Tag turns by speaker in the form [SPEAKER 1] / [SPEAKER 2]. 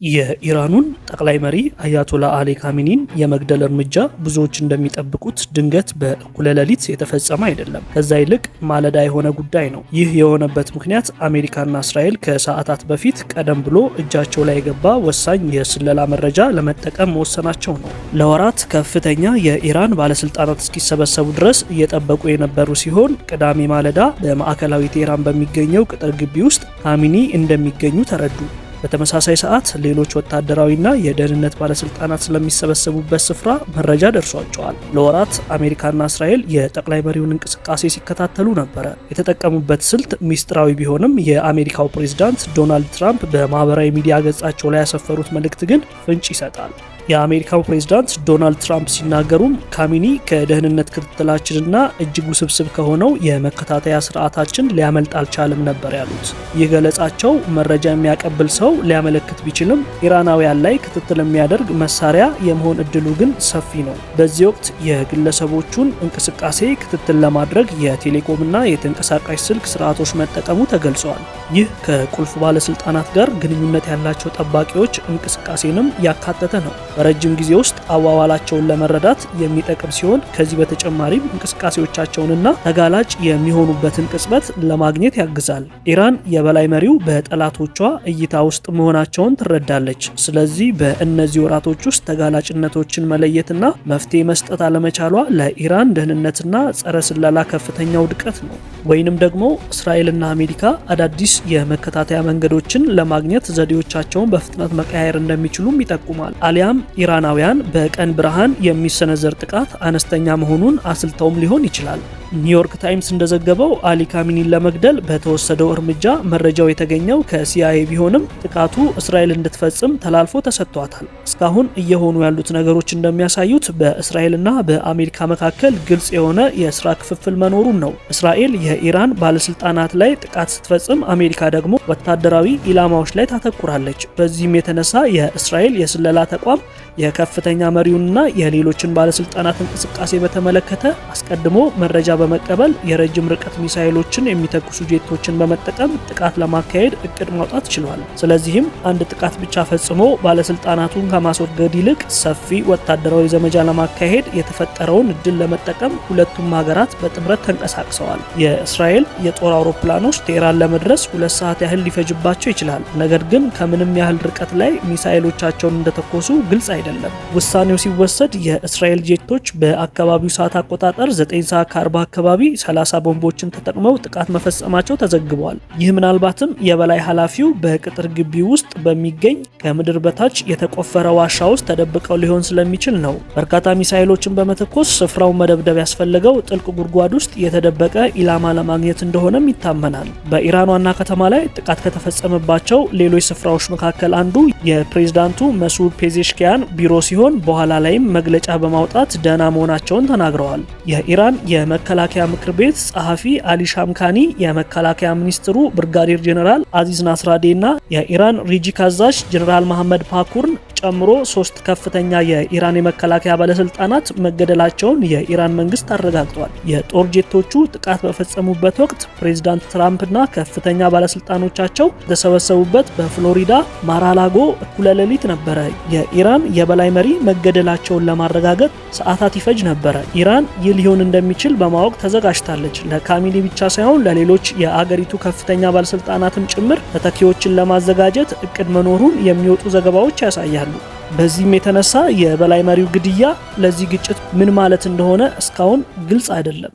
[SPEAKER 1] የኢራኑን ጠቅላይ መሪ አያቶላ አሊ ካሚኒን የመግደል እርምጃ ብዙዎች እንደሚጠብቁት ድንገት በእኩለ ሌሊት የተፈጸመ አይደለም። ከዛ ይልቅ ማለዳ የሆነ ጉዳይ ነው። ይህ የሆነበት ምክንያት አሜሪካና እስራኤል ከሰዓታት በፊት ቀደም ብሎ እጃቸው ላይ የገባ ወሳኝ የስለላ መረጃ ለመጠቀም መወሰናቸው ነው። ለወራት ከፍተኛ የኢራን ባለስልጣናት እስኪሰበሰቡ ድረስ እየጠበቁ የነበሩ ሲሆን፣ ቅዳሜ ማለዳ በማዕከላዊ ቴህራን በሚገኘው ቅጥር ግቢ ውስጥ ካሚኒ እንደሚገኙ ተረዱ። በተመሳሳይ ሰዓት ሌሎች ወታደራዊና የደህንነት ባለስልጣናት ስለሚሰበሰቡበት ስፍራ መረጃ ደርሷቸዋል። ለወራት አሜሪካና እስራኤል የጠቅላይ መሪውን እንቅስቃሴ ሲከታተሉ ነበረ። የተጠቀሙበት ስልት ሚስጥራዊ ቢሆንም፣ የአሜሪካው ፕሬዝዳንት ዶናልድ ትራምፕ በማህበራዊ ሚዲያ ገጻቸው ላይ ያሰፈሩት መልእክት ግን ፍንጭ ይሰጣል። የአሜሪካው ፕሬዝዳንት ዶናልድ ትራምፕ ሲናገሩም፣ ካሚኒ ከደህንነት ክትትላችንና እጅግ ውስብስብ ከሆነው የመከታተያ ስርዓታችን ሊያመልጥ አልቻለም ነበር ያሉት። ይህ ገለጻቸው መረጃ የሚያቀብል ሰው ሊያመለክት ቢችልም፣ ኢራናውያን ላይ ክትትል የሚያደርግ መሳሪያ የመሆን እድሉ ግን ሰፊ ነው። በዚህ ወቅት የግለሰቦቹን እንቅስቃሴ ክትትል ለማድረግ የቴሌኮምና የተንቀሳቃሽ ስልክ ስርዓቶች መጠቀሙ ተገልጿል። ይህ ከቁልፍ ባለስልጣናት ጋር ግንኙነት ያላቸው ጠባቂዎች እንቅስቃሴንም ያካተተ ነው። በረጅም ጊዜ ውስጥ አዋዋላቸውን ለመረዳት የሚጠቅም ሲሆን፣ ከዚህ በተጨማሪም እንቅስቃሴዎቻቸውንና ተጋላጭ የሚሆኑበትን ቅጽበት ለማግኘት ያግዛል። ኢራን የበላይ መሪው በጠላቶቿ እይታ ውስጥ መሆናቸውን ትረዳለች። ስለዚህ በእነዚህ ወራቶች ውስጥ ተጋላጭነቶችን መለየትና መፍትሄ መስጠት አለመቻሏ ለኢራን ደህንነትና ጸረ ስለላ ከፍተኛ ውድቀት ነው። ወይንም ደግሞ እስራኤልና አሜሪካ አዳዲስ የመከታተያ መንገዶችን ለማግኘት ዘዴዎቻቸውን በፍጥነት መቀያየር እንደሚችሉም ይጠቁማል። አሊያም ኢራናውያን በቀን ብርሃን የሚሰነዘር ጥቃት አነስተኛ መሆኑን አስልተውም ሊሆን ይችላል። ኒውዮርክ ታይምስ እንደዘገበው፣ አሊ ካሚኒን ለመግደል በተወሰደው እርምጃ መረጃው የተገኘው ከሲአይኤ ቢሆንም፣ ጥቃቱ እስራኤል እንድትፈጽም ተላልፎ ተሰጥቷታል። እስካሁን እየሆኑ ያሉት ነገሮች እንደሚያሳዩት በእስራኤልና በአሜሪካ መካከል ግልጽ የሆነ የስራ ክፍፍል መኖሩን ነው። እስራኤል የኢራን ባለስልጣናት ላይ ጥቃት ስትፈጽም፣ አሜሪካ ደግሞ ወታደራዊ ኢላማዎች ላይ ታተኩራለች። በዚህም የተነሳ የእስራኤል የስለላ ተቋም የከፍተኛ መሪውንና የሌሎችን ባለስልጣናት እንቅስቃሴ በተመለከተ አስቀድሞ መረጃ በመቀበል የረጅም ርቀት ሚሳይሎችን የሚተኩሱ ጄቶችን በመጠቀም ጥቃት ለማካሄድ እቅድ ማውጣት ችሏል። ስለዚህም አንድ ጥቃት ብቻ ፈጽሞ ባለስልጣናቱን ከማስወገድ ይልቅ ሰፊ ወታደራዊ ዘመቻ ለማካሄድ የተፈጠረውን እድል ለመጠቀም ሁለቱም ሀገራት በጥምረት ተንቀሳቅሰዋል። የእስራኤል የጦር አውሮፕላኖች ቴህራን ለመድረስ 2 ሰዓት ያህል ሊፈጅባቸው ይችላል። ነገር ግን ከምን ያህል ርቀት ላይ ሚሳይሎቻቸውን እንደተኮሱ ግልጽ አይደለም። ውሳኔው ሲወሰድ የእስራኤል ጄቶች በአካባቢው ሰዓት አቆጣጠር 9 ሰዓት ከ40 አካባቢ 30 ቦምቦችን ተጠቅመው ጥቃት መፈጸማቸው ተዘግቧል። ይህ ምናልባትም የበላይ ኃላፊው በቅጥር ግቢ ውስጥ በሚገኝ ከምድር በታች የተቆፈረ ዋሻ ውስጥ ተደብቀው ሊሆን ስለሚችል ነው። በርካታ ሚሳይሎችን በመተኮስ ስፍራውን መደብደብ ያስፈለገው ጥልቅ ጉድጓድ ውስጥ የተደበቀ ኢላማ ለማግኘት እንደሆነም ይታመናል። በኢራን ዋና ከተማ ላይ ጥቃት ከተፈጸመባቸው ሌሎች ስፍራዎች መካከል አንዱ የፕሬዝዳንቱ መሱድ ፔዜሽኪያን ቢሮ ሲሆን፣ በኋላ ላይም መግለጫ በማውጣት ደህና መሆናቸውን ተናግረዋል። የኢራን የመከላከያ ምክር ቤት ጸሐፊ አሊ ሻምካኒ፣ የመከላከያ ሚኒስትሩ ብርጋዴር ጄኔራል አዚዝ ናስራዴ እና የኢራን ሪጂክ አዛዥ ጄኔራል መሐመድ ፓኩርን ጨምሮ ሶስት ከፍተኛ የኢራን የመከላከያ ባለስልጣናት መገደላቸውን የኢራን መንግስት አረጋግጧል። የጦር ጄቶቹ ጥቃት በፈጸሙበት ወቅት ፕሬዚዳንት ትራምፕና ከፍተኛ ባለስልጣኖቻቸው የተሰበሰቡበት በፍሎሪዳ ማራላጎ እኩለ ሌሊት ነበረ። የኢራን የበላይ መሪ መገደላቸውን ለማረጋገጥ ሰዓታት ይፈጅ ነበረ። ኢራን ይህ ሊሆን እንደሚችል በማወቅ ተዘጋጅታለች። ለካሚኒ ብቻ ሳይሆን ለሌሎች የአገሪቱ ከፍተኛ ባለስልጣናትም ጭምር ተተኪዎችን ለማዘጋጀት እቅድ መኖሩን የሚወጡ ዘገባዎች ያሳያሉ። በዚህም የተነሳ የበላይ መሪው ግድያ ለዚህ ግጭት ምን ማለት እንደሆነ እስካሁን ግልጽ አይደለም።